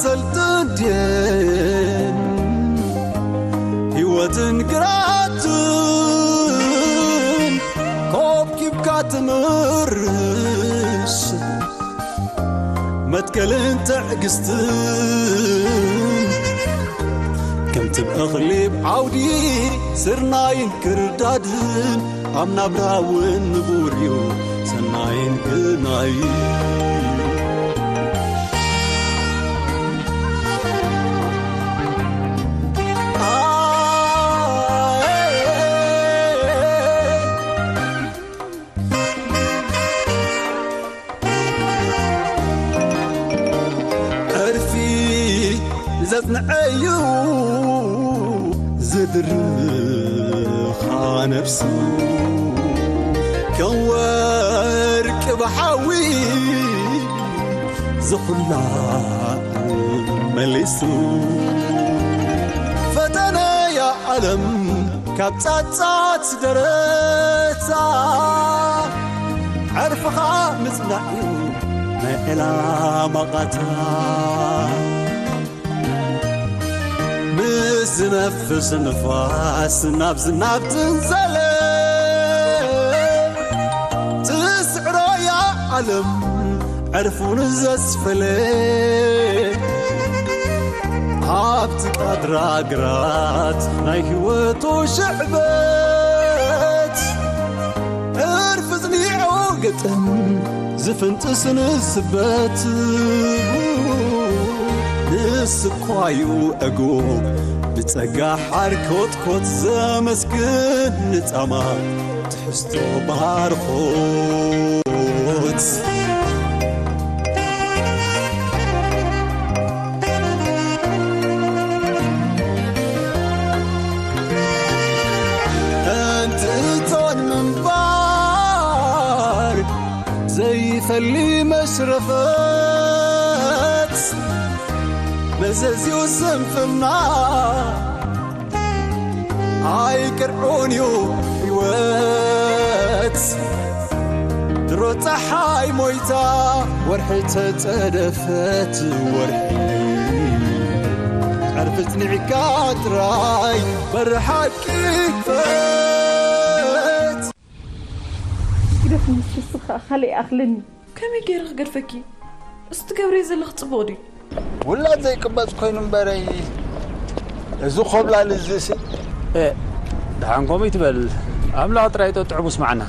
ሰልጥን ድየን ህይወትን ግራትን ኮብኪብካ ትምርስ መትከልን ትዕግስትን ከምቲ ብእኽሊ ብዓውዲ ስርናይን ክርዳድን ኣብ ናብራ እውን ንቡር እዩ ሰናይን ግናይ። ዕርፊ ዘጽንዐዩ ዝድርኻ ነፍሱ ከም ወርቂ ብሓዊ ዝኹላ መሊሱ ፈተነያ ዓለም ካብ ጻጻት ደረታ ዕርፍኻ ምጽናዕዩ ናይ ዕላማ ቓታ ምስ ዝነፍስ ንፋስ ናብ ዝናብ ትንዘለ ትስዕሮያ ዓለም ዕርፉን ዘስፈለ ኣብቲ ቃድራ ግራት ናይ ህይወቱ ሽዕበት ዕርፊ ዝኒዑ ግጥም ዝፍንጥስ ንስበት ንስኳዩ ዕጉብ ብጸጋ ሓር ኮትኮት ዘመስግን ንጻማ ትሕዝቶ ባርኾት። እንትን ምንባር ዘይፈሊ መሽረፈት መዘዝዩ ስንፍና ኣይቅርዑን እዩ ህይወት ድሮ ፀሓይ ሞይታ ወርሒ ተፀደፈት ወርሒ ዕርፊ ፅኒዕካ ጥራይ በሪ ሓቂ ክፈት። ግደፍ ንስኻ ካልእ ይኣኽለኒ። ከመይ ገይረ ክገድፈኪ? እዚ ትገብርዮ ዘለኺ ጽቡቕ ድዩ? ውላድ ዘይቅበጽ ኮይኑ እምበረይ እዚ ኾብላል እዚሲ። ደሓን ከምኡ ይትበል ኣምላኽ ጥራይ ጠጥዑ ምስማዕና።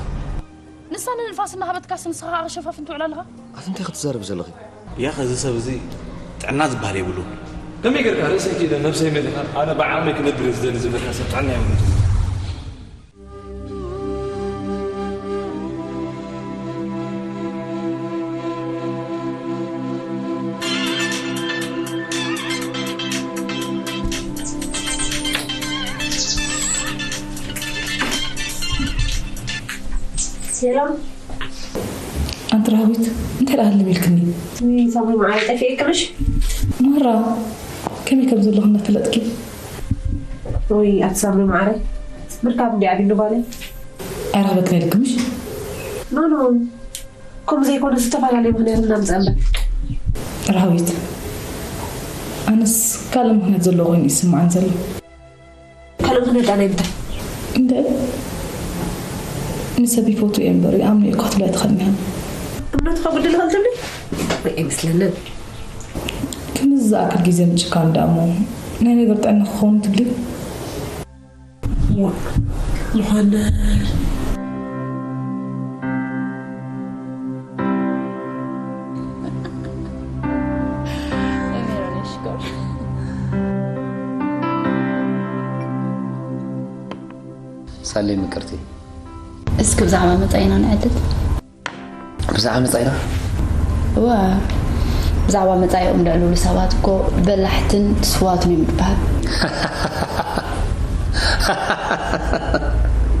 ንሳ ንንፋስ እናሃበትካስ ንስኻ ከኣ ሸፋፍን ትውዕል ኣለኻ? ኣቲ እንታይ ክትዛረቢ ዘለኺ? ያኸ እዚ ሰብ እዚ ጥዕና ዝበሃል የብሉን። ከመይ ጌርካ ርእሰይ ክኢለ ነብሰይ መሊኻ ኣነ ብዓቕመይ ክነብር እየ ዝደሊ ዝብለካ ሰብ ጥዕና የብሉን። ሰላም ኣንቲ ራህዊት እንታይ ደኣ ህልም ኢልክኒ? ሳሚ መዓረ ጠፊኤክምሽ? ማራ ከመይ ከም ዘለኹ እናፈለጥኪ? ወይ ኣቲ ሳሚ መዓረ ምርካብ እንዲ ኣቢሉ ጓለይ። ኣይረኽበክን ኢልክምሽ? ኖ ኖ ከምኡ ዘይኮነ ዝተፈላለየ ምኽንያት እናምፀ እምበር። ራህዊት ኣነስ ካልእ ምኽንያት ዘለዎ ኮይኑ ይስምዓን ዘሎ። ካልእ ምኽንያት ደኣ ናይ ምንታይ? እንድዒ ንሰብ ይፈትዎ እየ እምበር ይኣምኖ እየ ክትብሊ ኣይትኽእልን ኢኻ። እምነቱ ከጉድል ይኽእል ትብሊ? ወይ ኣይመስለንን። ክንድዚ ዝኣክል ግዜ ምጭካን ደኣ እሞ ናይ ነገር ጥዕና ክኸውን ትብሊ? ምዃነ ሳሌ ምቅርቲ እስኪ ብዛዕባ መጻኢና ንዕልል። ብዛዕባ መጻኢና? እወ ብዛዕባ መጻኢኦም ልዕልሉ ሰባት እኮ በላሕትን ስዋትን እዮም ዝበሃል።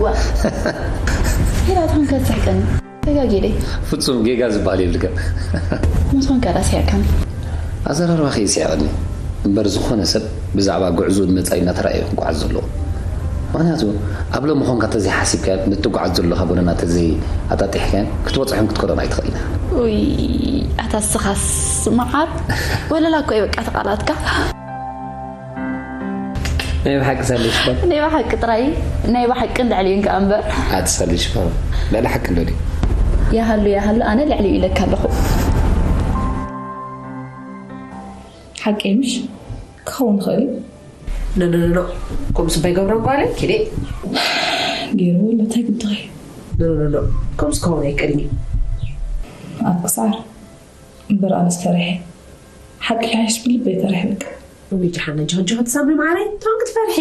ዋ ሄራትኩም ከትስሕቀኒ ተጋጊ ደይ። ፍጹም ጌጋ ዝበሃል የብልካን። ምስ ኮንካ ራስያካን። ኣዘራርባኺ ይስሕቐኒ እምበር ዝኾነ ሰብ ብዛዕባ ጉዕዝኡን መጻኢኡን እናተራእየ እዩ ክጓዓዝ ዘለዎ። ምኽንያቱ ኣብ ሎሚ ኾንካ ተዘይሓሲብካዮን ነቲ ትጓዓዝ ዘለኻ ጎደና ተዘይኣጣጢሕካዮን ክትበጽሖን ክትከዶን ኣይትኽእልን ኢኻ። ውይ፣ ኣታ ስኻስ መዓር ወለላ እኮ እዩ በቃ ተቓላትካ። ናይ ብሓቂ ሰሊሽኮ። ናይ ብሓቂ ጥራይ፣ ናይ ብሓቂ ልዕሊ እንካ እምበር። ኣቲ ሰሊሽኮ። ልዕሊ ሓቂ እንዶ ድዩ? ያሃሉ፣ ያሃሉ፣ ኣነ ልዕሊ ኢለካ ኣለኹ። ሓቂ ምሽ ክኸውን ይኽእል እዩ። ኖ ኖ ኖ ኖ። ከምዚ ባይገብሮ ጓለ ኪዴ። ገይርዎ ኣሎ፣ እንታይ ግድኺ? ኖ ኖ ኖ ኖ። ከምዚ ክኸውን ኣይክእልን እዩ። ኣብ ክሳር እምበር ኣነስ ፈሪሐ። ሓቂ ይሓይሽ ብልበይ ፈሪሐ በቃ። ወይ ጀሓነ ጆን ጆን ትሳምሪ ማዓረይ፣ ቶም ክትፈርሒ።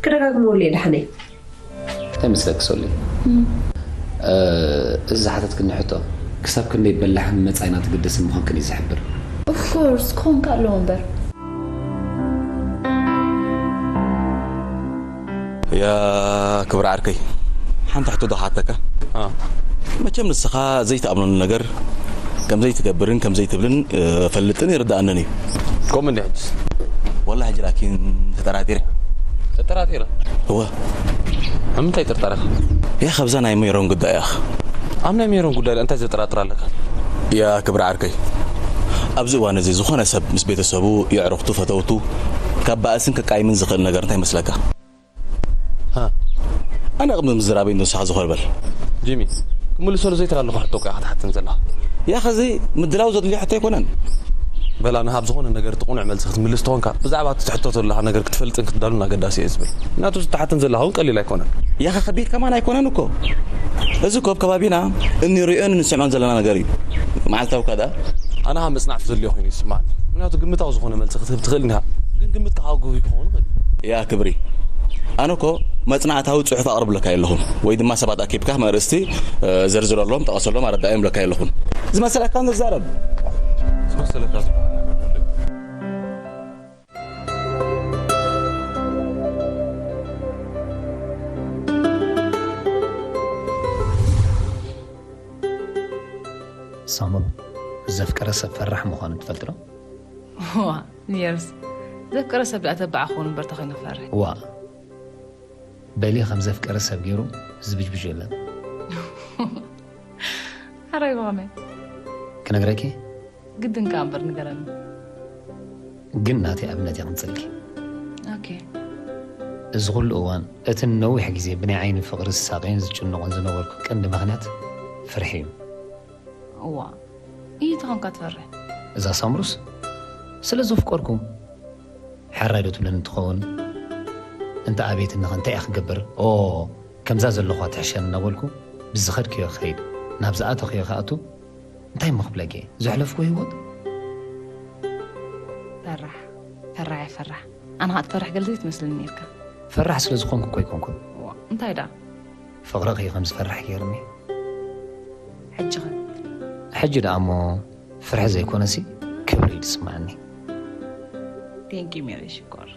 ክደጋግመሉ እየ ደሓነይ። እንታይ መስለኪ ሶሊ? እ፣ እዚ ዝሓተትክኒ ሕቶ ክሳብ ክንደይ በላሕን መጻኢና ትግደስን ምዃንክን እዩ ዝሕብር። Of course ክኾንካ ኣለዎ እምበር። ያ ክብሪ ዓርከይ፣ ሓንቲ ሕቶ ዶ ክሓተካ? አ። መቸም ንስኻ ዘይትኣምነሉ ነገር ከም ዘይትገብርን ከም ዘይትብልን እ፣ ፈልጥን ይርዳኣንን እዩ። ከምኡ እንዲ ሕጅስ? ወላ ሕጂ ላኪን ተጠራጢረ። ተጠራጢረ? እወ። ኣብ ምንታይ ጥርጣረኻ? ያ ካብዛ ናይ ሜሮን ጉዳይ እያ። ኣብ ናይ ሜሮን ጉዳይ እንታይ ዘጠራጥር ኣለካ? ያ ክብሪ ዓርከይ፣ ኣብዚ እዋን እዚ ዝኾነ ሰብ ምስ ቤተሰቡ፣ የዕሩኽቱ፣ ፈተውቱ ካብ ባእስን ከቃይምን ዝኽእል ነገር እንታይ ይመስለካ? ሃ? ኣነ ቅድሚ ምዝራበይ ንስኻ ዝኾነ በል። ጂሚ፣ ክምልሰሉ ዘይትራ ኣለኹ ሕቶ እኮ ክትሓተን ዘለኻ። ያ ኸዚ ምድላው ዘድልዮ ሕቶ ኣይኮነን። በላ ንሃብ ዝኾነ ነገር እቲ ቁኑዕ መልሲ ክትምልስ ተኾንካ ብዛዕባ እቲ ትሕተቶ ዘለኻ ነገር ክትፈልጥን ክትዳሉን ኣገዳሲ እየ ዝብል። ምክንያቱ እዚ ትሓተን ዘለኻ እውን ቀሊል ኣይኮነን። ያኸ ከቢድ ከማን ኣይኮነን እኮ። እዚ እኮ ኣብ ከባቢና እንሪኦን እንስምዖን ዘለና ነገር እዩ። መዓልታዊ ከዳ ኣነ ሃ መጽናዕቲ ዘድልዮ ኮይኑ ይስማዕኒ። ምክንያቱ ግምታዊ ዝኾነ መልሲ ክትህብ ትኽእል ኢኻ፣ ግን ግምትካ ሃጉህ ክኸውን ይኽእል እዩ። ያ ክብሪ፣ ኣነ እኮ መጽናዕታዊ ጽሑፍ ኣቕርብለካ የለኹን ወይ ድማ ሰባት ኣኪብካ መርእስቲ ዘርዝረሎም ጠቐሰሎም ኣረዳእዮም ለካ የለኹን። ዝመሰለካ ንዛረብ። ዝመሰለካ ዝበሃል ነገር የለን። ሳሙን፣ ዘፍቀረ ሰብ ፈራሕ ምዃኑ ትፈልጥ ዶ? ዋ ኒርስ፣ ዘፍቀረ ሰብ ደኣ ተባዕ ክኸውን እምበር ተኾይኑ ክፈርሕ። ዋ፣ በሊ ከም ዘፍቀረ ሰብ ገይሩ ዝብጅብጅ የለን። ሓራይ ብኸመይ? ክነግረኪ? ግድን ከኣ እምበር ንገረኒ። ግን ናተይ ኣብነት የቕምፀልኪ። ኦኬ። እዚ ኩሉ እዋን እቲ ነዊሕ ግዜ ብናይ ዓይኒ ፍቕሪ ዝሳቐዮን ዝጭንቖን ዝነበርኩ ቀንዲ ምኽንያት ፍርሒ እዩ። እዋ እዩ ተኾንካ ትፈርሕ። እዛ ሳምሩስ ስለ ዘፍቀርኩ ሕራይ ዶ ትብለኒ ትኸውን? እንተ ኣቤትኒ ኸ እንታይ እየ ክገብር? ኦ ከምዛ ዘለኹዋ ትሕሸኒ እናበልኩ ብዝኸድክዮ ክኸይድ ናብ ዝኣተኽዮ ክኣቱ እንታይ እሞ ክብለኪ እየ ዘሕለፍኩ ህይወት ፈራሕ ፈራሕ እየ ፈራሕ ኣነ ኸዓ ትፈርሕ ገለ ዘይትመስለኒ ነይርካ ፈራሕ ስለ ዝኾንኩ እኮ ኣይኮንኩን እዋ እንታይ ደኣ ፍቕርኺ ከም ዝፈርሕ ገይርኒ ሕጂ ኸ ሕጂ ደኣ እሞ ፍርሒ ዘይኮነሲ ክብሪ እዩ ዝስምዓኒ Thank you ሜሪ ሽኮር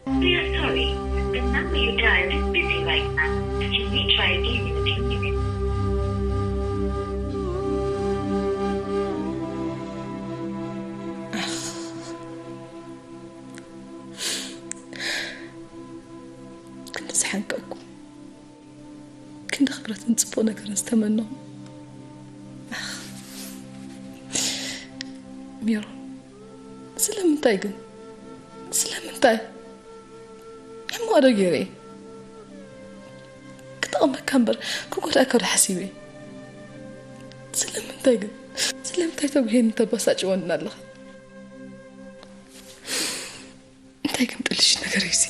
We are sorry, the number you dialed is busy right now. You may try again in a few minutes. ክንዲ ዝሓንቀቅኩ ክንዲ ክብረትን ፅቡቅ ነገርን ዝተመነኹ ሜሮን ስለምንታይ ግን ስለምንታይ ሕማቕ ዶ ገይረ እየ ክጠቕመካ እምበር ክጎድኣካ ዶ ሓሲበ እየ ስለምንታይ ግን ስለምንታይ ተጉሄን ተባሳጭወንን ኣለኻ እንታይ ግን ጥልሽ ነገር እዩ እዚ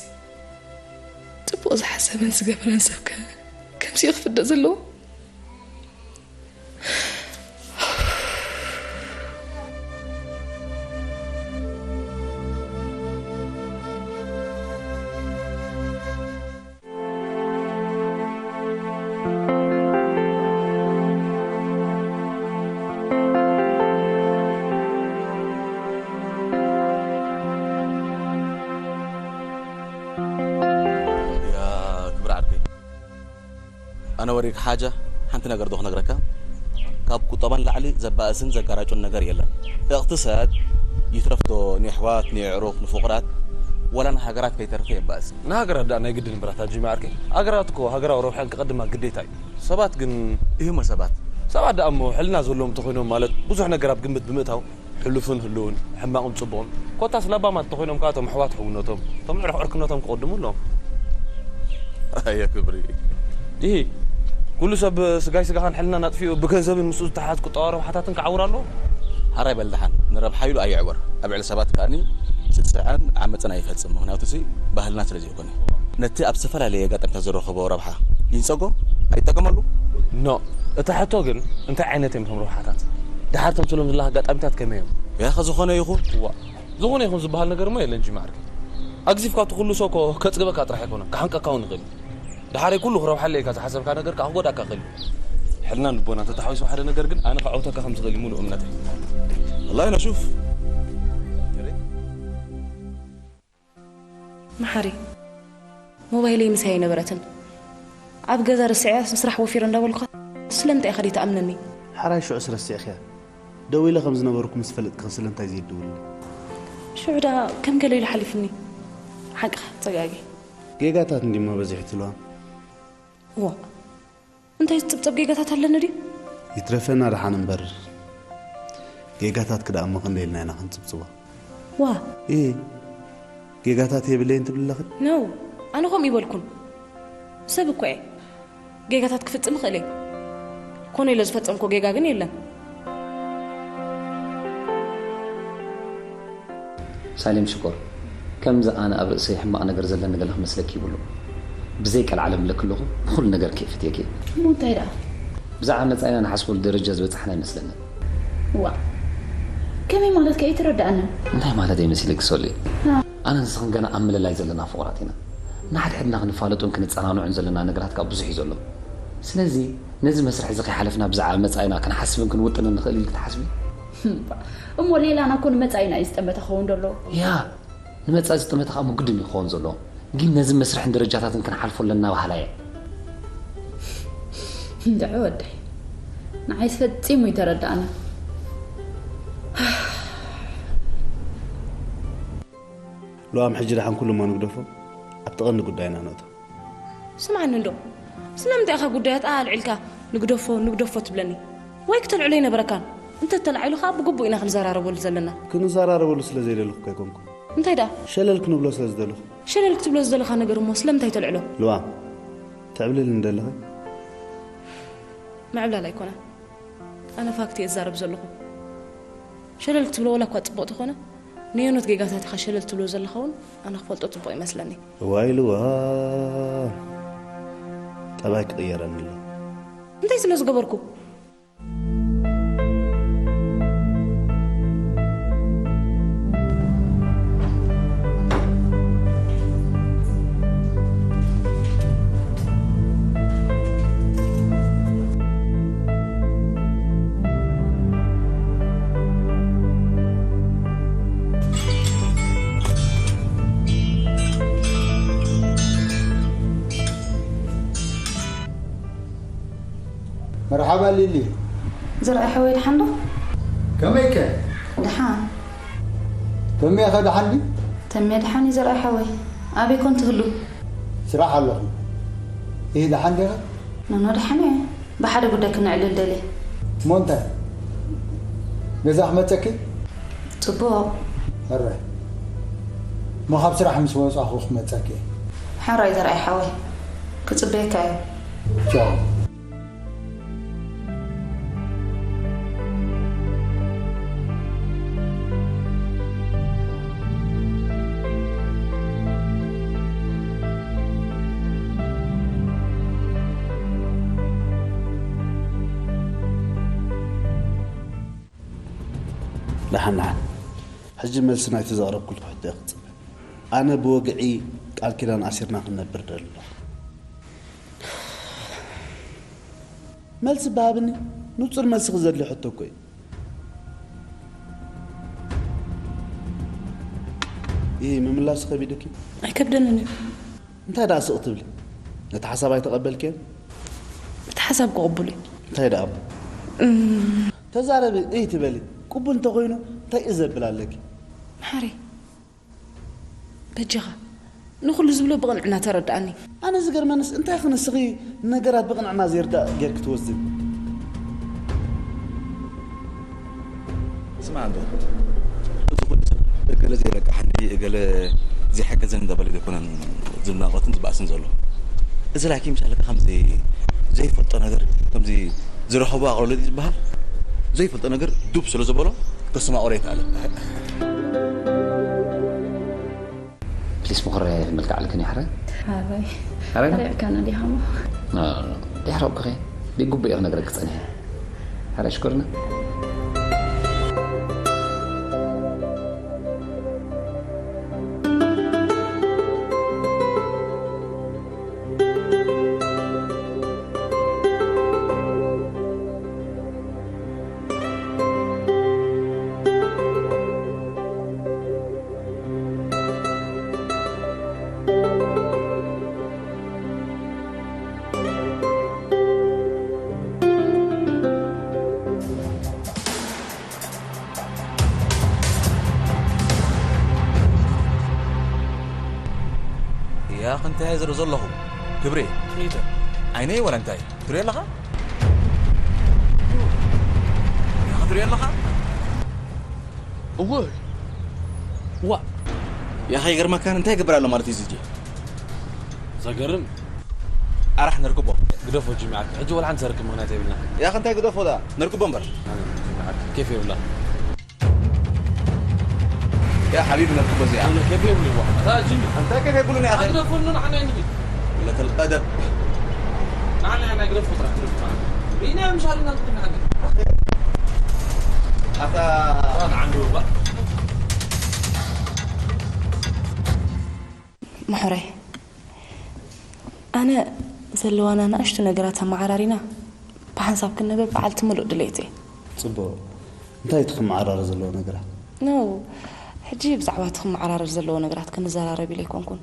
ፅቡቕ ዝሓሰበን ዝገበረን ሰብ ከ ከምዚ እዩ ክፍደ ዘለዎ ክብሪ ዓርከይ ወሪግ ሓጃ፣ ሓንቲ ነገር ዶ ክነግረካ? ካብ ቁጠባ ንላዕሊ ዘባእስን ዘጋራጩን ነገር የለን። እቕትሳድ ይትረፍዶ ንኣሕዋት፣ ንኣዕሩኽ፣ ንፍቑራት፣ ወላ ንሃገራት ከይተርፈ የባእስ። ንሃገራት ደኣ ናይ ግድን ብራታ ጂማ ዓርከይ። ሃገራት እኮ ሃገራዊ ረብሐን ክቐድማ ግዴታ እዩ። ሰባት ግን እሂሞ ሰባት። ሰባት ደኣ እሞ ሕልና ዘለዎም እንተኾይኖም ማለት ብዙሕ ነገር ኣብ ግምት ብምእታው ሕሉፍን ህሉውን፣ ሕማቕን ጽቡቕን፣ ኮታስ ለባማት እንተኾይኖም ከኣ እቶም ኣሕዋት ሕውነቶም፣ እቶም ዕርክ ዕርክነቶም ክቕድሙ ኣለዎም። ኣየ ክብሪ። ይሂ፣ ኩሉ ሰብ ስጋይ ስጋኻን ሕልናን ኣጥፊኡ ብገንዘብን ምስኡ ዝተሓዝ ቁጠባዊ ረብሓታትን ክዓውር ኣለዎ? ሓራይ በል ደሓን፣ ንረብሓ ኢሉ ኣይዕወር። ኣብ ዕሊ ሰባት ከኣኒ ስስዐን ዓመጽን ኣይፈጽም። ምኽንያቱሲ ባህልና ስለ ዘይኮነ። ነቲ ኣብ ዝተፈላለየ ኣጋጣሚታት ዝረኸቦ ረብሓ ይንጸጎ? ኣይጠቀመሉ? ኖ። እታ ሕቶ ግን እንታይ ዓይነት እዮም እቶም ረብሓታት? ደሓር ተምስሎም ዘለኻ ኣጋጣሚታት ከመይ እዮም? ያኸ ዝኾነ ይኹን? ዋ፣ ዝኾነ ይኹን ዝበሃል ነገር እሞ የለን ጂማ ዓርከይ። ኣግዚፍካ እቲ ኩሉ ሰው እኮ ከጽግበካ ጥራሕ ኣይኮነን፣ ክሓንቀካ እውን ይኽእል እዩ። ደሓረይ ኩሉ ክረብሓለይ ኢልካ ዝሓሰብካ ነገር ከዓ ክጎዳእካ ይኽእል እዩ። ሕልናን ልቦናን ተተሓዊሱ ሓደ ነገር ግን ኣነ ከዐውተካ ከም ዝኽእል እዩ ሙሉእ እምነተይ። والله نشوف። መሓሪ፣ ሞባይለይ ምሳይ ኣይነበረትን። ኣብ ገዛ ረስዐያ ንስራሕ ወፊረ እንዳበልኳ ስለምንታይ ኢኻ ዘይትኣምነኒ? ሓራይ ሽዑስ ረሲዕኽያ። ደዊለ ከም ዝነበርኩ ምስ ፈለጥኪ ስለምንታይ ዘይትድውልኒ? ሽዑ ደኣ ከም ገለ ኢሉ ሓሊፉኒ። ሓቅኻ ተጋጊ። ጌጋታት እንዲሞ በዚሑ ትልዋም። እዋ፣ እንታይ ዝጽብጸብ ጌጋታት ኣለኒ ድዩ? ይትረፈና ደሓን እምበር ጌጋታትኪ ደኣ እሞ ክንደይ ኢልና ኢና ክንጽብጽቦ? ዋ፣ እ ጌጋታት የብለይን ትብሊ ኣለኺ? ነው፣ ኣነ ከምኡ ይበልኩን። ሰብ እኮ እየ። ጌጋታት ክፍጽም እኽእል እየ። ኮነ ኢለ ዝፈጸምኮ ጌጋ ግን የለን። ሳሌም ሽኮር፣ ከምዚ ኣነ ኣብ ርእሰይ ሕማቕ ነገር ዘለኒ ገለ ክመስለኪ ይብሉ። ብዘይ ቀልዓለም እብለኪ ኣለኹ፣ ንኹሉ ነገር ከይፈትየኪ እየ። እሞ እንታይ ደኣ? ብዛዕባ መጻኢና ንሓስበሉ ደረጃ ዝበጻሕና ኣይመስለንን። ዋእ፣ ከመይ ማለትካ ኣይተረድኣንን። እንታይ ማለተይ መሲልኪ ሶሊ? ኣነን ንስኽን ገና ኣብ ምልላይ ዘለና ፍቑራት ኢና። ንሓድሕድና ክንፋለጦን ክንጸናንዖን ዘለና ነገራት ከኣ ብዙሕ እዩ ዘሎ። ስለዚ ነዚ መስርሕ እዚ ከይሓለፍና ብዛዕባ መጻኢና ክንሓስብን ክንውጥንን ንኽእል ኢልኪ ትሓስቢ? እሞ ሌላና እኮ ንመጻኢና እዩ ዝጠመተ ክኸውን ዘሎ። ያ፣ ንመጻኢ ዝጠመተ ከኣ እሞ ግድን እዩ ክኸውን ዘለዎ። ግን ነዚ መስርሕን ደረጃታትን ክንሓልፎ ኣለና በሃላይ እየ። እንድዒ ወደይ፣ ንዓይስ ፈጺሙ ኣይተረድኣንን። ሉኣም ሕጂ ደሓን ኩሉ እሞ ንግደፎ፣ ኣብቲ ቀንዲ ጉዳይና ንእቶ። ስምዓኒ እንዶ፣ ስለምንታይ ኢኻ ጉዳያት ኣልዒልካ ንግደፎ ንግደፎ ትብለኒ? ወይ ክተልዕሎ ኣይነበረካን። እንተ ተላዒሉ ኸኣ ብግቡእ ኢና ክንዘራረበሉ ዘለና። ክንዘራረበሉ ስለ ዘይደለኹ እኮ ኣይኮንኩን። እንታይ ደኣ? ሸለል ክንብሎ ስለ ዝደለኹ። ሸለል ክትብሎ ዝደለኻ ነገር እሞ ስለምንታይ ተልዕሎ? ሉኣም፣ ተዕብልልኒ ደለኺ? ምዕብላል ኣይኮነን። ኣነ ፋክት እየ ዝዛረብ ዘለኹ። ሸለል ክትብሎ ዋላ እኳ ጽቡቕ ተኾነ፣ ንሄኖት ጌጋታት ኢኻ ሸለል ትብሎ ዘለኻ እውን ኣነ ክፈልጦ ጽቡቕ ይመስለኒ። እዋይ ልዋ፣ ጠባይ ክቕየረኒ ኣሎ። እንታይ ስለ ዝገበርኩ? መርሓባ ሊሊ። ዘርኣይ ሓወይ ደሓን ዶ? ከመይከ? ደሓን። ተሜኸ ደሓን ድዩ? ተሜ ደሓን እዩ ዘርኣይ ሓወይ። ኣበይ ኮን ትህሉ? ስራሕ ኣለኹ። ይህ ደሓን ዲኻ? ኖኖ ደሓን እየ። ብሓደ ጉዳይ ክነዕልል ደልየ። እሞ እንታይ? ገዛ ክመፀኪ? ፅቡቕ። ሕራይ። እሞ ካብ ስራሕ ምስ ወፃኹ ክመፀኪ እየ። ሕራይ ዘርኣይ ሓወይ። ክፅበየካ እየ። ቻው። ደሓን ደሓን። ሕጂ መልሲ ናይቲ ዘቕረብኩልኪ ሕቶ እየ ክጽበ። ኣነ ብወግዒ ቃል ኪዳን ኣሲርና ክንነብር ደሊ ኣለኹ። መልሲ ብሃብኒ፣ ንጹር መልሲ ክዘድሊ ሕቶ እኮ እዩ። ይህ ምምላሱ ከቢዱኪ? ኣይከብደንን እዩ። እንታይ ደኣ ስቕ ትብሊ? ነቲ ሓሳብ ኣይተቐበልክዮን? ሓሳብ ክቕብሉ እዩ። እንታይ ደኣ እሞ? ተዛረቢ እይ ትበሊ። ቅቡል እንተኾይኑ እንታይ እዩ ዘብል ኣለኪ? መሓሪ፣ በጃኻ ንኹሉ ዝብሎ ብቕንዕና ተረድኣኒ። ኣነ ዝገርመንስ እንታይ ክንስኺ ነገራት ብቕንዕና ዘይርዳእ ጌርክ ትወስድን? ስማ እንዶ እቲ ኩሉ ሰብ እገለ ዘይረቃሓኒ እገለ ዘይሓገዘን እንዳበለ ዘይኮነን ዝናቆትን ዝበኣስን ዘሎ። እዚ ላኪ ምሳልካ ከምዚ ዘይፈልጦ ነገር ከምዚ ዝረኸቦ ኣቕለሎ ዝበሃል ዘይፈልጦ ነገር ዱብ ስለ ዝበሎ ከስተማቕሮ ይከኣለ። ፕሊስ ምኽረ መልክዓልክን ይሕረ ሓራይ ሓራይ ሓራይ ዕካና ዲኻ እሞ ዲሕረብክኸ ብጉቡእ እየ ክነግረክ ጸኒሐ ሓራይ ሽኮርና ያኽ እንታይ ዝርኢ ዘለኹ ክብሬ ትርኢተ ዓይነይ ወላ እንታይ ትርኢ ኣለኻ ያኽ ትርኢ ኣለኻ እወ ዋ ያኸ ይገርመካን እንታይ ይገብር ኣሎ ማለት እዩ ዝጂ ዘገርም ኣራሕ ነርክቦ ግደፎ ጅሚዓት ሕጂ ወላ ሓንቲ ዘርክብ ምኽንያት የብልና ያኸ እንታይ ግደፎ ዳ ነርክቦ እምበር ኬፍ የብላ يا حبيبي نركب زي كيف يبلي واحد تاجي انت كيف يقولون يا اخي اقدر فنون عن عندي قلة الادب نعم انا اقدر فطرة اقدر فطرة اي نعم مش عارف نقول عنه حتى انا عنده بقى ምሕረይ ኣነ ዘለዋና ንኣሽቱ ነገራት ኣመዓራሪና ብሓንሳብ ክንነብር በዓልቲ ምሉእ ድሌት እየ ፅቡቅ እንታይ እቲ ክመዓራረ ዘለዎ ነገራት ኖ ሕጂ ብዛዕባ እቲ ክመዓራረር ዘለዎ ነገራት ክንዘራረብ ኢለ ኣይኮንኩን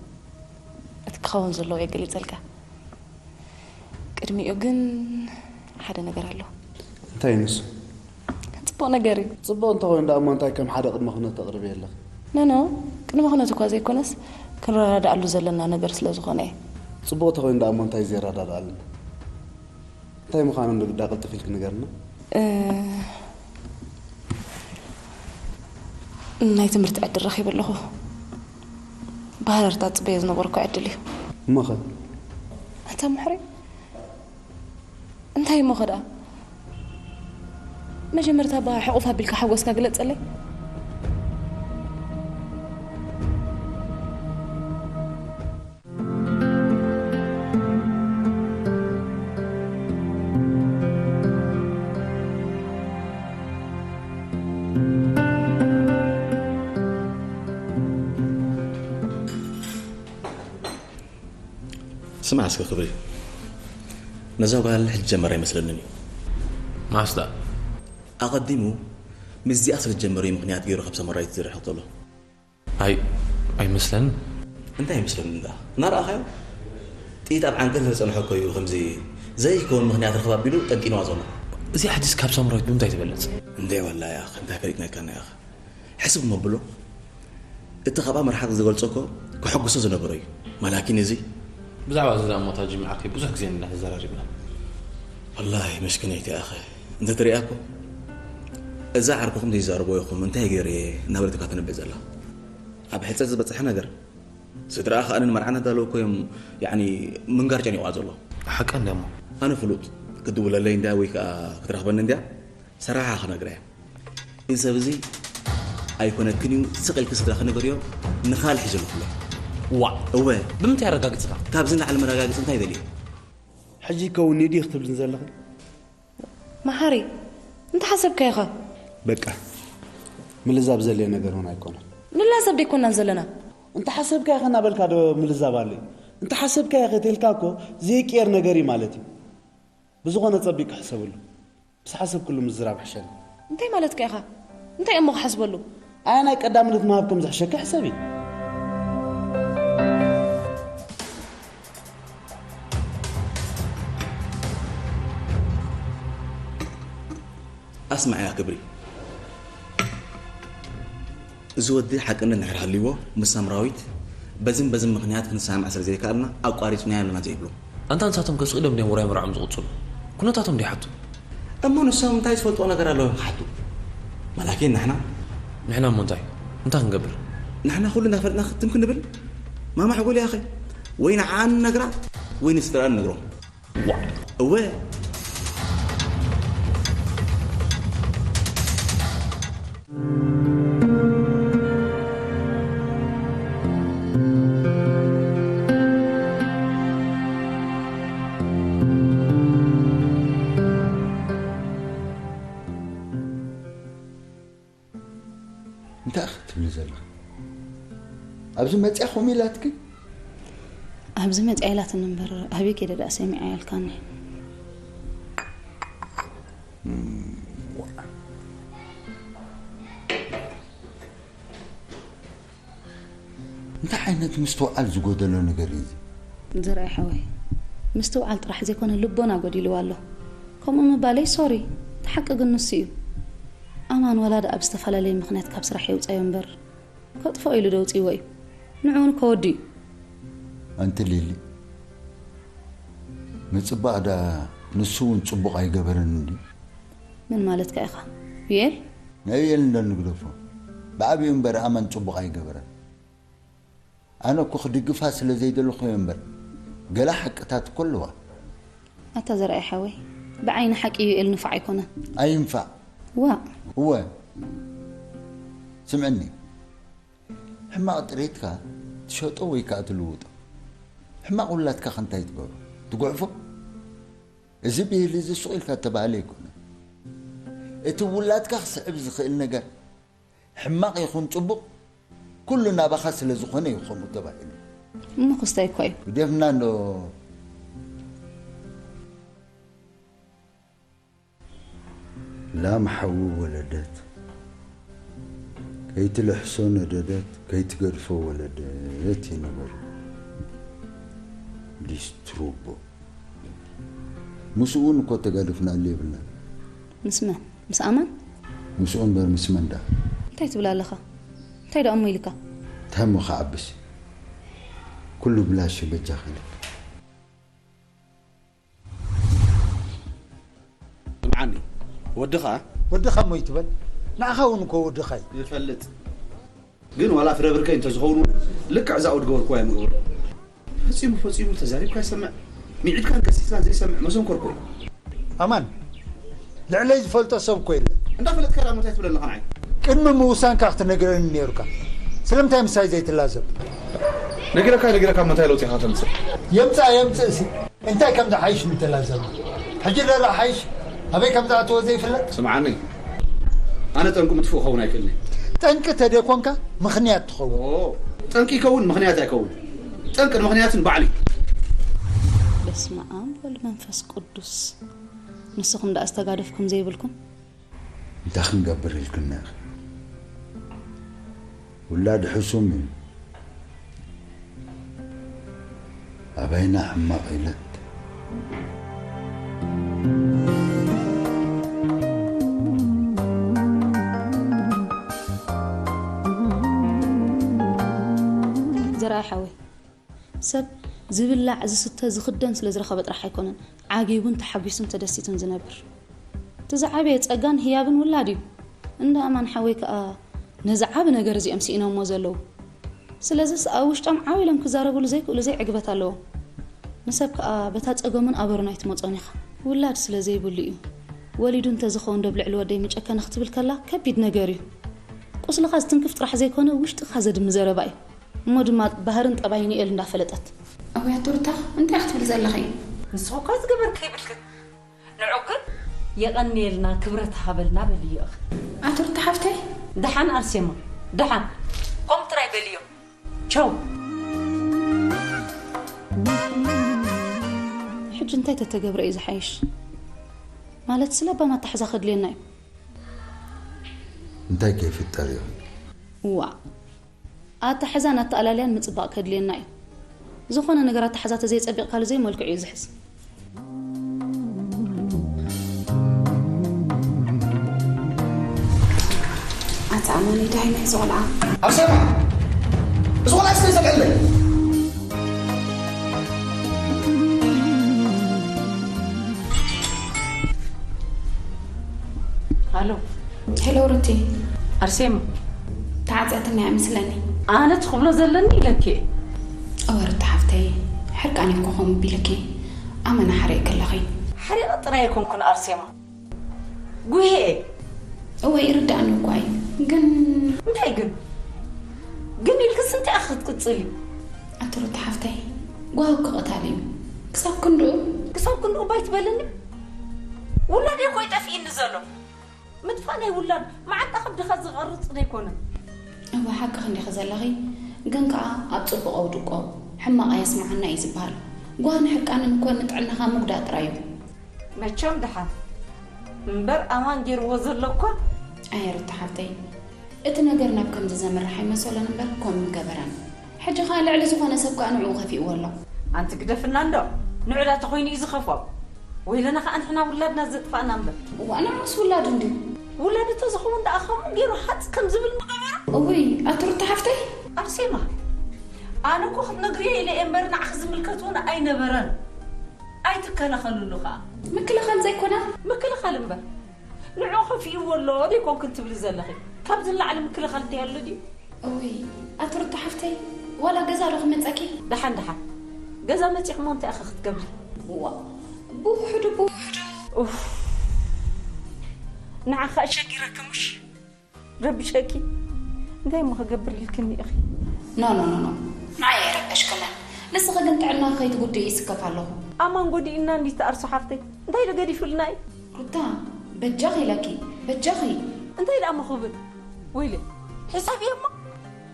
እቲ ክኸውን ዘለዎ እየ ገሊፀልካ ቅድሚኡ ግን ሓደ ነገር ኣሎ እንታይ እዩ ንሱ ፅቡቅ ነገር እዩ ፅቡቅ እንተኮይኑ ደኣ እሞ እንታይ ከም ሓደ ቅድመ ኩነት ተቅርቢ ኣለክ ኖኖ ቅድመ ኩነት እኳ ዘይኮነስ ክንረዳድኣሉ ዘለና ነገር ስለ ዝኾነ እዩ ፅቡቅ እንተኮይኑ ደኣ እሞ እንታይ ዘየረዳድኣልና እንታይ ምዃኑ እንዶ ግዳ ቅልጥፍ ኢልክ ንገርና ናይ ትምህርቲ ዕድል ረኺበ ኣለኹ ብሃረርታ ፅበዮ ዝነበርኩ ዕድል እዩ እሞኸ ኣታ ምሕሪ እንታይ እሞ ኸ ደኣ መጀመርታ ባ ሕቑፍ ኣቢልካ ሓጎስካ ግለጸለይ ስማዕ እስከ ክብሪ ነዛ ጓል ሕጂ ጀመራ ኣይመስለንን እዩ ማስዳ ኣቐዲሙ ምስዚኣ ስለ ዝጀመረ እዩ ምክንያት ገይሩ ካብ ሰመራዊት ዝርሕቕ ዘሎ ኣይ ኣይመስለንን እንታይ ኣይመስለንን እንዳ እናረኣኻዮ ጥይት ኣብ ዓንቀል ዝፀንሐ እኮ እዩ ከምዚ ዘይከውን ምክንያት ረኽብ ኣቢሉ ጠንጢንዋ ዘሎ እዚኣ ሕጂስ ካብ ሰመራዊት ብምንታይ ትበልፅ እንደ ዋላ ያኽ እንታይ ፈሊጥናካና ያኽ ሕስብ መብሎ እቲ ካብኣ ምርሓቕ ዝገልጾ እኮ ከሐጉሶ ዝነበሮ እዩ ማላኪን እዚ ብዛዕባ እዚ ዳሞ ታጂ መዓከይ ብዙሕ ግዜ ኢና ተዘራሪብና ወላሂ መስኪነይቲ ኣኸ እንተ ትሪኣ እኮ እዛ ዓርኩኹም ዘይዛረቦ ኢኹም እንታይ ገይረ እየ እናበለት እኳ ትነብዕ ዘላ ኣብ ሕፀ ዝበፅሐ ነገር ስድራኣ ከኣ ንመርዓ እናዳለዉ እኮ እዮም ያኒ ምንጋር ጨኒቑዋ ዘሎ ሓቀ እንድያሞ ኣነ ፍሉጥ ክትድውለለይ እንድያ ወይ ከዓ ክትረኽበኒ እንድያ ሰራሓ ክነግራ እየ እዚ ሰብ እዚ ኣይኮነክን እዩ ስቕ ኢልኪ ስድራ ክነገርዮ ንኻል ሒዙ ንክሎ ዋዕ እወ ብምንታይ ኣረጋግፅኻ ካብዚ ንላዕሊ መረጋግፂ እንታይ ይደልዩ ሕጂ ይከውን ኒዲ ክትብልን ዘለኺ መሓሪ እንተሓሰብካ ኢኻ በቃ ምልዛብ ዘልየ ነገር እውን ኣይኮነን ንላዘብ ደይኮናን ዘለና እንተሓሰብካ ኢኻ እናበልካ ዶ ምልዛብ ኣሎ እዩ እንተሓሰብካ ኢኻ ተልካ እኮ ዘይቅየር ነገር እዩ ማለት እዩ ብዝኾነ ጸቢቅ ክሕሰብሉ ምስ ሓሰብክሉ ምዝራብ ሕሸኒ እንታይ ማለትካ ኢኻ እንታይ እሞ ክሓስበሉ ኣያ ናይ ቀዳምነት ምሃብ ከም ዝሕሸካ ሕሰቢ ስማዕ እያ ክብሪ፣ እዚ ወዲ ሓቅነት እንድሕር ሃልይዎ ምስ ሳምራዊት በዝን በዝን ምኽንያት ክንሰማማዕ ስለ ዘይከኣልና ኣቋሪፅናዮ ኣለና ዘይብሎ። ኣንታ ንሳቶም ከስኢዶም ድዮም ውራይ መርዖም ዝቕጽሉ? ኩነታቶም ድዩ ሓቱ? እሞ ንሶም እንታይ ዝፈልጥዎ ነገር ኣለዎም ክሓቱ? መላኪን ንሕና ንሕና እሞ እንታይ እንታይ ክንገብር? ንሕና ኩሉ እናፈለጥና ክትም ክንብል? ማማ ሕጎል ያኸ ወይ ንዓኣ ንነግራ ወይ ንስድራኣ ንነግሮም። እወ። እንታይ ኢኺ ትብሊ ዘለኺ? ኣብዚ መፅያ ከምኡ ኢላትኪ? ኣብዚ መፅያ ኢላትኒ እምበር ኣበይ ከይደ ደኣ ሰሚዐ ያልካኒ። እንታይ ዓይነት ምስትውዓል ዝጎደሎ ነገር እዩ እዚ? ዘርኣይ ሓወይ፣ ምስትውዓል ጥራሕ ዘይኮነ ልቦና ጎዲልዋ ኣሎ። ከምኡ ምባለይ ሶሪ፣ እቲ ሓቂ ግን ንሱ እዩ። ኣማን ወላ ደኣ ብዝተፈላለየ ምኽንያት ካብ ስራሕ የውፀዮ እምበር ከጥፍኦ ኢሉ ደውፅዎ እዩ። ንዕኡ እውን ከወዱ እዩ። ኣንቲ ሊሊ፣ ምፅባቕ ደኣ ንሱ እውን ፅቡቕ ኣይገበረን እንድዩ። መን ማለትካ ኢኻ? ዩኤል? ናይ ዩኤል እንዶ ንግደፎ። ብዓብዩ እምበር ኣማን ፅቡቕ ኣይገበረን። ኣነ እኮ ክድግፋ ስለ ዘይደለኹ እየ እምበር፣ ገለ ሓቅታት እኮ ኣለዋ። ኣታ ዘርኣይ ሓወይ፣ ብዓይኒ ሓቂ ዩኤል ንፉዕ ኣይኮነን። ኣይንፋዕ። ዋእ። እወ። ስምዕኒ። ሕማቕ ጥሪትካ ትሸጦ ወይ ከኣ ትልውጦ። ሕማቕ ውላድካ ከ እንታይ ትገብሮ? ትጉዕፎ? እዚ ብሂል እዚ ሱቕ ኢልካ እተባህለ ኣይኮነን። እቲ ውላድካ ክስዕብ ዝኽእል ነገር፣ ሕማቕ ይኹን ጽቡቕ፣ ኩሉ ናባኻ ስለ ዝኾነ እዩ ከምኡ ተባሂሉ። እሞ ክስታይ እኳ እዩ። ግደፍና እንዶ። ላም ሓዊ ወለደት፣ ከይትልሕሶ ነደደት፣ ከይትገድፎ ወለደት እዩ ነገሩ። ዲስትሩቦ። ምስኡ እውን እኮ ተጋደፍናሉ የብልናን። ምስ መን? ምስ ኣማን? ምስኡ እምበር ምስ መን ደኣ? እንታይ ትብል ኣለኻ? እንታይ ደኣ እሞ ኢልካ? እንታይ እሞ ክዓብስ? ኩሉ ብላሽ በጃኺ ኢልካ። ስምዓኒ፣ ወድኻ ወድኻ እሞ ይትበል፣ ንዓኻ እውን እኮ ወድኻ እዩ። ይፈልጥ። ግን ዋላ ፍረ ብርከይ እንተዝኸውን እውን ልክዕ እዛ ኣውድ ገበርኩዋ እየ ምገብሮ። ፈጺሙ ፈጺሙ ተዛሪብካ ይሰምዕ፣ ሚዒድካን ከሲስካን ዘይሰምዕ መሰንኮር እኮ እዩ። ኣማን፣ ልዕለይ ዝፈልጦ ሰብ እኮ የለን። እንዳፈለጥካ ደኣ እንታይ ትብለኒ ንዓይ? ቅድሚ ምውሳንካ ክትነግረኒ ነይሩካ። ስለምንታይ ምሳይ ዘይትላዘብ? ነጊረካ ነጊረካ እሞ እንታይ ለውጢ ኢኻ ተምጽእ? የምጽእ የምጽእሲ፣ እንታይ ከም ዝሓይሽ ምተላዘብና። ሕጂ ደኣ ሓይሽ ኣበይ ከም ዝኣተወ ዘይፍለጥ? ስምዓኒ፣ ኣነ ጠንቂ ምጥፍእ ክኸውን ኣይክእልን እየ። ጠንቂ ተደይኮንካ ምኽንያት ትኸውን። ኦ፣ ጠንቂ ይከውን ምኽንያት ኣይከውን። ጠንቅን ምኽንያትን ባዕሉ እዩ። በስመ ኣብ ወልድ መንፈስ ቅዱስ። ንስኹም ደኣ ዝተጋደፍኩም ዘይብልኩም? እንታይ ክንገብር ኢልክና ኢኺ? ውላድ ሕሱም እዩ። ኣበይና ሕማቕ ኢለት። ዘርኣይ ሓወይ፣ ሰብ ዝብላዕ፣ ዝስተ፣ ዝኽደን ስለ ዝረኸበ ጥራሕ ኣይኮነን ዓጊቡን ተሓጒሱን ተደሲቱን ዝነብር። እቲ ዝዓበየ ጸጋን ህያብን ውላድ እዩ። እንዳ ኣማን ሓወይ ከኣ ነዚ ዓቢ ነገር እዚኦም ስኢኖምዎ ዘለዉ። ስለዚስ ኣብ ውሽጦም ዓው ኢሎም ክዛረብሉ ዘይክእሉ ዘይዕግበት ኣለዎም። ንሰብ ከኣ በታ ጸገሙን ኣበሩን ኣይትመጾን ኢኻ። ውላድ ስለ ዘይብሉ እዩ። ወሊዱ እንተዝኸውን ዶ ኣብ ልዕሊ ወደይ ምጨከነ ክትብል ከላ ከቢድ ነገር እዩ። ቁስልኻ ዝትንክፍ ጥራሕ ዘይኮነ ውሽጥኻ ዘድሚ ዘረባ እዩ። እሞ ድማ ባህርን ጠባይን ዩኤል እንዳፈለጠት። እውይ ኣቶ ሩታ፣ እንታይ ክትብሊ ዘለኺ? ንስኺ እኳ ዝገበርክዮ የብልክን። ንዑ ግን የቐንየልና፣ ክብረት ሃበልና በልዮ ኢኺ። ኣቶ ሩታ ሓፍተይ። ደሓን ኣርሴማ፣ ደሓን። ከምኡ ጥራይ በልዮ። ቻው። ሕጂ እንታይ ተተገብረ እዩ ዝሓይሽ? ማለት ስለ ኣባና ኣታሕዛ ከድልየና እዩ። እንታይ ከይፍጠር እዩ? እዋ። ኣታሕዛን ኣተኣላልያን ምጽባቕ ከድልየና እዩ። ዝኾነ ነገር ኣታሕዛ ተዘይጸቢቕካሉ ዘይመልክዑ እዩ ዝሕዝ። ኣማኒ፣ እንታይ ናይ እዚ ቆልዓ? ኣርሴማ፣ እዚ ቆልዓ ስለ ዘልዕለይ። ኣሎ። ሄሎ ሩቲ፣ ኣርሴማ፣ ተዓፀትኒ ኣይመስለኒ። ኣነ ትኽብሎ ዘለኒ ኢለኪ። እወ ሩቲ ሓፍተይ፣ ሕርቃን እኮ ከምኡ ቢልኪ ኣመና ሓሪቕ ከለኺ። ሓሪቐ ጥራይ ኣይኮንኩን ኣርሴማ፣ ጉሄ። እወ ይርዳእኒ እኳ እዩ፣ ግን እንታይ ግን? ግን ኢልክስ እንታይ ክትቅፅል እዩ? ኣቲ ሩቲ ሓፍተይ፣ ጓው ክቕታል እዩ። ክሳብ ክንድኡ ክሳብ ክንድኡ ባይ ትበልኒ? ውላድ እኮ ይጠፍኢኒ ዘሎ። ምጥፋእ ናይ ውላድ መዓንጣ ከብድኻ ዝቐርጽ ዘይኮነ። እወ ሓቅኺ እንዲኺ ዘለኺ፣ ግን ከኣ ኣብ ጽቡቕ ኣውድቆ ሕማቕ ኣየስምዓና እዩ ዝበሃል። ጓህን ሕርቃንን እኮ ንጥዕናኻ ምጉዳእ ጥራይ እዩ። መቸም ደሓን እምበር ኣማን ገይርዎ ዘሎ እኳ። ኣየ ሩቲ ሓፍተይ፣ እቲ ነገር ናብ ከምዚ ዘምርሕ ኣይመሰሎን እምበር ከምኡ ምገበረን። ሕጂ ኸኣ ልዕሊ ዝኾነ ሰብ ከኣ ንዕኡ ከፊእዎ ኣሎ። ኣንቲ ግደፍና እንዶ፣ ንዑዳ ተኾይኑ እዩ ዝኸፍኦ። ወይለና ከኣ ንሕና ውላድና ዘጥፋእና እምበር። እዋእ ንዑስ ውላዱ እንድዩ። ውላዱ ተዝኸውን ደኣ ከምኡ ገይሩ ሃጽ ከም ዝብል ምገበሮ። እውይ ኣቲ ሩቲ ሓፍተይ። ኣርሴማ ኣነ እኮ ክትነግርዮ ኢለ እየ እምበር ንዓኺ ዝምልከት እውን ኣይነበረን። ኣይትከላኸልሉ ከኣ። ምክልኻል ዘይኮነ ምክልኻል እምበር ንዑ ከፊእዎ ኣሎ ዶ ይኮንክን ትብሊ ዘለኺ? ካብዚ ንላዕሊ ምክልኻል እንታይ ኣሎ ድዩ? እውይ ኣቲ ሩታ ሓፍተይ ዋላ ገዛ ዶ ክመፀኪ? ደሓን ደሓን ገዛ መፂኹሞ እንታይ ኢኺ ክትገብሪ? እዋ ብውሕዱ ብውሕዱ ኡፍ ንዓኻ ኣሸጊረኪ ምሽ ረቢሸኪ እንታይ እሞ ክገብር ኢልክኒ ኢኺ? ኖ ኖ ኖ ኖ ንዓይ ኣይረበሽክንን ንስኺ ግን ጥዕናኺ ከይትጉድኢ ይስከፍ ኣለኹ። ኣማን ጎዲእና እንዲ ትኣርሶ ሓፍተይ እንታይ ዶ ገዲፉልና እዩ? ሩታ በጃኺ ኢለኪ በጃኺ። እንታይ ደኣ እሞ ክብል ወይለ ሕሳብ እየ እሞ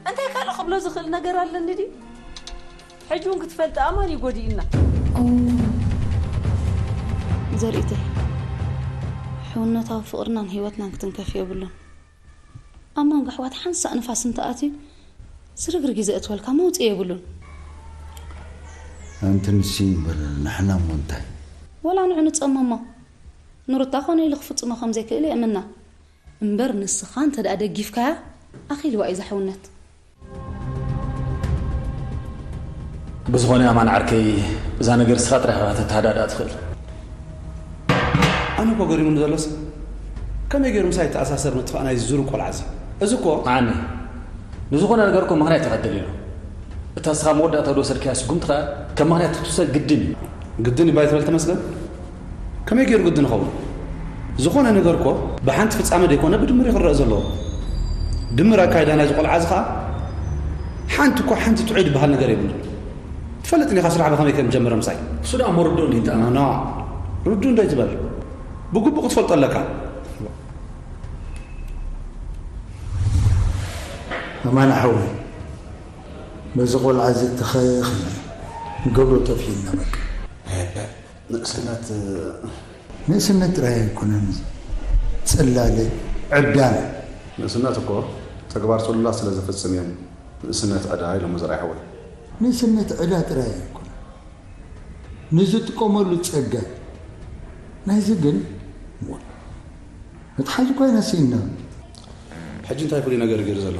እንታይ ካልእ ክብሎ ዝኽእል ነገር ኣለኒ ድዩ? ሕጂ እውን ክትፈልጢ ኣማን እዩ ጎዲእና። ዘርእተይ፣ ሕውነታዊ ፍቕርናን ህይወትናን ክትንከፍ የብሉን። ኣብ መንጎ ኣሕዋት ሓንሳእ ንፋስ እንተኣትዩ ዝርግርግ እዩ ዘእትወልካ፣ መውፅኢ የብሉን። ኣንቲ ንሲ እምበር ንሕና እሞ እንታይ? ወላ ንዑ ንፀመሞ። ንሩታ ኮነ ኢሉ ክፍፅሞ ከም ዘይክእል የእምና። እምበር ንስኻ እንተ ደኣ ደጊፍካያ ኣኺልዋ እዩ እዛ ሕውነት። ብዝኾነ ኣማን ዓርከይ እዛ ነገር ንስኻ ጥራሕ ኢኻ ከተተሃዳድኣ ትኽእል። ኣነ እኮ ገሪሙኒ ዘሎስ ከመይ ገይሩ ምሳይ ይተኣሳሰር ምጥፋእ ናይዚ ዝሩግ ቆልዓ እዚ? እዚ እኮ። መዓኒ ንዝኾነ ነገር እኮ ምኽንያት ኢኻ ትደልየሉ። እታ ንስኻ መወዳእታ ዝወሰድካያ ስጉምቲ ኸኣ ከም ምኽንያት ክትውሰድ ግድን እዩ። ግድን እዩ ባይ ትበል ተመስገን። ከመይ ገይሩ ግድን ይኸውን? ዝኾነ ነገር እኮ ብሓንቲ ፍጻመ ደይኮነ ብድምር እዩ ክረኣ ዘለዎ። ድምር ኣካይዳ ናይዚ ቆልዓ እዚ ኸኣ ሓንቲ እኮ ሓንቲ ጥዑይ ዝበሃል ነገር የብሉን። ትፈልጥን ኢኻ ስራሕ ብኸመይ ከም ዝጀመረ ምሳይ። እሱ ደኣ እሞ ርዱእ እንድዩ እንተ። ኖ ኖ ርዱእ እንዶ ኣይትበል። ብግቡእ ክትፈልጦ ኣለካ። ኣማን ሓወይ ነዚ ቆልዓ እዚ ተኸኽና ንገብሮ ጠፊኡና በቃ። ንእስነት ንእስነት ጥራይ ኣይኮነን፣ ጽላለ፣ ዕብዳን። ንእስነት እኮ ተግባር ጽሉላት ስለ ዘፍጽም እዮም ንእስነት ዕዳ ኢሎሞ ዘርኣይ ሓወይ። ንእስነት ዕዳ ጥራይ ኣይኮነን፣ ንዝጥቀመሉ ጸጋ። ናይዚ ግን መትሓዚ እኳ ኢና ስኢንና። ሕጂ እንታይ ፍሉይ ነገር እዩ ገይሩ ዘሎ?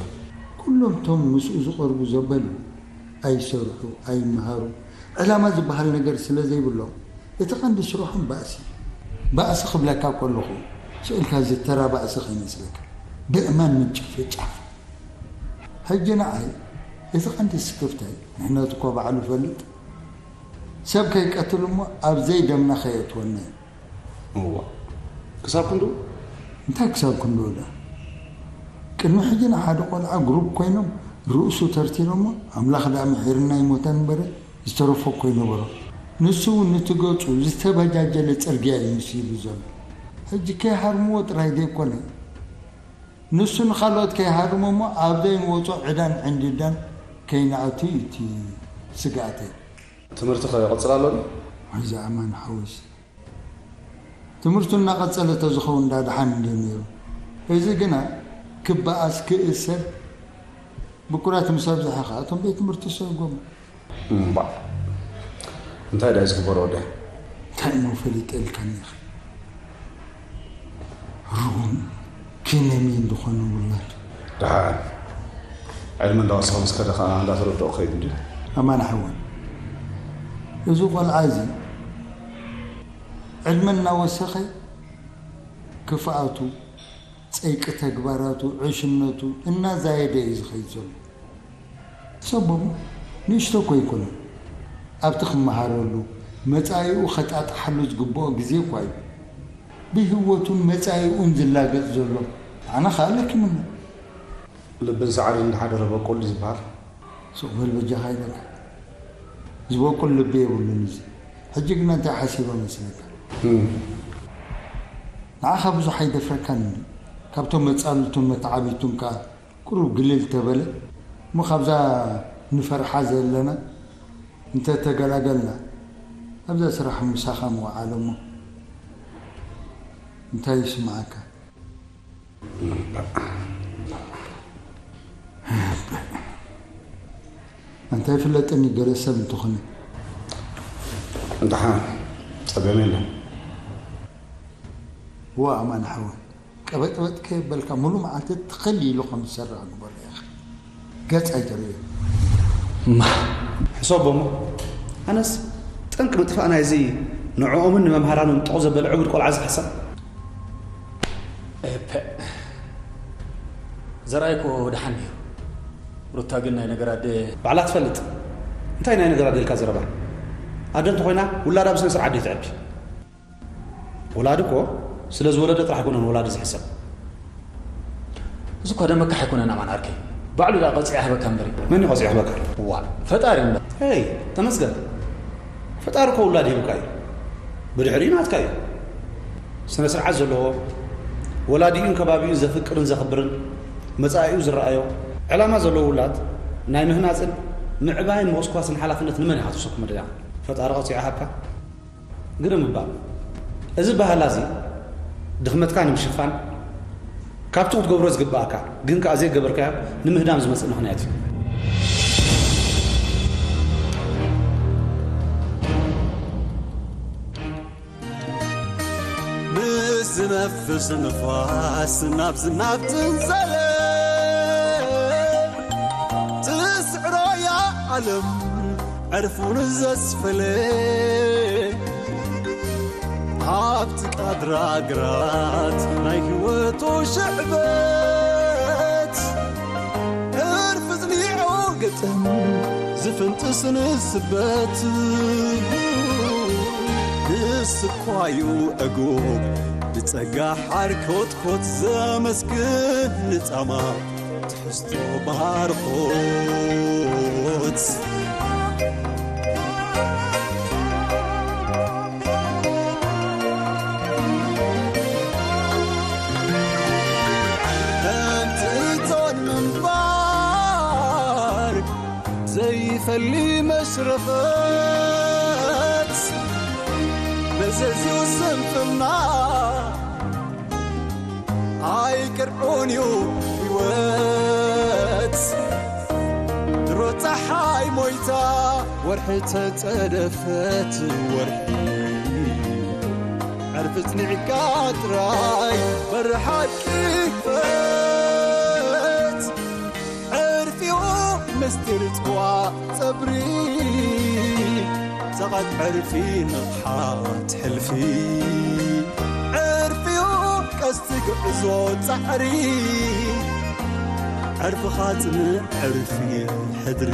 ኩሎም እቶም ምስኡ ዝቐርቡ ዘበሉ ኣይሰርሑ፣ ኣይመሃሩ፣ ዕላማ ዝበሃል ነገር ስለ ዘይብሎም፣ እቲ ቀንዲ ስርሖም ባእሲ እዩ። ባእሲ ክብለካ ከለኹ፣ ስእልካ እዚ ተራ ባእሲ ከይመስለካ፣ ብእማን ምጭፍጫፍ። ሕጂ ንዓይ እቲ ቀንዲ ስክፍታይ፣ ንሕነቱ እኳ ባዕሉ ይፈልጥ፣ ሰብ ከይቀትል እሞ ኣብ ዘይደምና ከየእትወና እዩ። እዋ ክሳብ ክንድኡ? እንታይ ክሳብ ክንድኡ ደኣ? ቅድሚ ሕጂ ንሓደ ቆልዓ ግሩፕ ኮይኖም ርእሱ ተርቲሮሞ ኣምላኽ ደኣ ምሒርና ኣይሞተን እምበረ ዝተረፎ እኮ ይነበሮ። ንሱ እውን ንቲ ገጹ ዝተበጃጀለ ጽርግያ እዩ መሲሉ ዘሎ። ሕጂ ከይሃርምዎ ጥራይ ዘይኮነ ንሱ ንኻልኦት ከይሃርሞሞ ኣብ ዘይንወጾ ዕዳን ዕንድዳን ከይንኣቱ እዩ እቲ ስግኣተይ። ትምህርትኸ ይቕጽል ኣሎ ድዩ? ኣይዛ ኣማን ሓወይስ ትምህርቱ እናቐጸለ ተዝኸውን ዳ ደሓን እንድዩ ነይሩ። እዚ ግና ክበኣስ ክእሰር ብኩራት ምስ ኣብዝሐ ኸኣ እቶም ቤት ትምህርቲ ሰጎሙ። እምባእ እንታይ ድኣ ዝግበሮ ወደይ? እንታይ እሞ ፈሊጠ ኢልካኒ ኢኻ። ርጉም ኪነሚ እንድኾነ ውላድ ደሓን ዕድመ እንዳወሰኸ ምስ ከደ ከዓ እንዳተረድኦ ክኸይድ እንድዩ። ኣማን ሓወይ፣ እዚ ቆልዓ እዚ ዕድመ እናወሰኸ ክፍኣቱ፣ ጸይቂ ተግባራቱ፣ ዕሽነቱ እናዛየደ እዩ ዝኸይድ ዘሎ። ሰቦም ንእሽቶ እኮ ኣይኮነን። ኣብቲ ክመሃረሉ፣ መጻኢኡ ከጣጥሓሉ ዝግብኦ ግዜ እኳ እዩ። ብህይወቱን መጻኢኡን ዝላገጽ ዘሎ። ኣነ ኸኣ ለኪሙና። ልብን ሰዓርን እንድሓደረ በቁል ዝበሃል። ሱቕ በል በጃኻ ይበል። ዝበቁል ልቢ የብሉን እዚ። ሕጂ ግና እንታይ ሓሲበ መስለካ? እም። ንዓኻ ብዙሕ ኣይደፍረካን እንዲ። ካብቶም መጻልቱን መተዓቢቱን ከኣ ቁሩብ ግልል ተበለ። እሞ ካብዛ ንፈርሓ ዘለና እንተ ተገላገልና፣ ኣብዛ ስራሕ ምሳኻ ምውዓል እሞ እንታይ ይስምዓካ? እንታይ ፍለጠኒ ገለ ሰብ እንተኾነ። እንተሓ ጸገም የለን። ዋ ኣማን ሓወይ፣ ቀበጥበጥ ከየበልካ ሙሉ መዓልቲ ትኸል ኢሉ ከም ዝሰርሕ ግበሮ ኢኻ። ገጽ ኣይተርእዮ። እማ ሕሰቦ እሞ፣ ኣነስ ጠንቂ ምጥፋእ ናይዚ ንዕኦምን ንመምሃራኑን ጥቑ ዘበለ ዕቡድ ቆልዓ ዝሕሰብ። እፐ። ዘርኣይ እኮ ደሓን ነይሩ። ሩታ ግን ናይ ነገር ኣደ ባዕላ ትፈልጥ። እንታይ ናይ ነገር ኣደ ኢልካ ዘረባ? ኣደ እንተኾይና ውላዳ ብስነ ስርዓት ደይ ትዕቢ። ወላዲ እኮ ስለ ዝወለደ ጥራሕ ኣይኮነን ወላዲ ዝሕሰብ። እዚ እኳ ደመካ ኣይኮነን ኣማን ዓርከይ። ባዕሉ ደኣ ቀጺዑ ይሃበካ እምበር። መን እዩ ቀጺዑ ይሃበካ? ዋ፣ ፈጣሪ እምበር። ሄይ፣ ተመስገን። ፈጣሪ እኮ ውላድ ሂቡካ እዩ። ብድሕሪኡ ናትካ እዩ። ስነ ስርዓት ዘለዎ፣ ወላዲኡን ከባቢኡን ዘፍቅርን ዘኽብርን፣ መጻኢኡ ዝረኣዮ፣ ዕላማ ዘለዎ ውላድ ናይ ምህናጽን ምዕባይን ምቑስቋስን ሓላፍነት ንመን ኢኻ ትውሰድ መደዳ? ፈጣሪ ቀጺዑ ይሃብካ? ግርም እባ፣ እዚ ባህላ እዚ ድኽመትካ ንምሽፋን ካብቲ ክትገብሮ ዝግብኣካ ግን ከኣ ዘይገበርካዮ ንምህዳም ዝመጽእ ምኽንያት እዩ። ምስ ዝነፍስ ንፋስ ናብዚ ናብ ትንሳኤ ትስዕሮ እያ ዓለም ዕርፉን ዘስፈለ ኣብቲ ቃድራ ግራት ናይ ህይወቱ ሽዕበት ዕርፊ ዝኒዖ ግጥም ዝፍንጥስ ንስበት ንስኳዩ ዕጉብ ብጸጋ ሓርኮትኮት ዘመስግን ንጻማ ትሕዝቶ ባርኾት። ከምቲ እቶን ምንባር ዘይፈሊ መሽረፈት መዘዝኡ ስንፍና ኣይቅርዑን እዩ ህይወት ድሮ ፀሓይ ሞይታ ወርሒ ተፀደፈት ወርሒ ዕርፊ ፅኒዕካ ጥራይ በሪ ሓቂ ክፈት ዕርፊኡ ምስጢር ጽዋ ጸብሪ ጸቐት ዕርፊ ንቕሓት ሕልፊ ዕርፊኡ ቀስቲ ጉዕዞ ጻዕሪ ዕርፍኻ ጽንዕ ዕርፊ ሕድሪ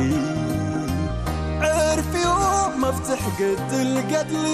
ዕርፊኡ መፍትሕ ግድል ገድሊ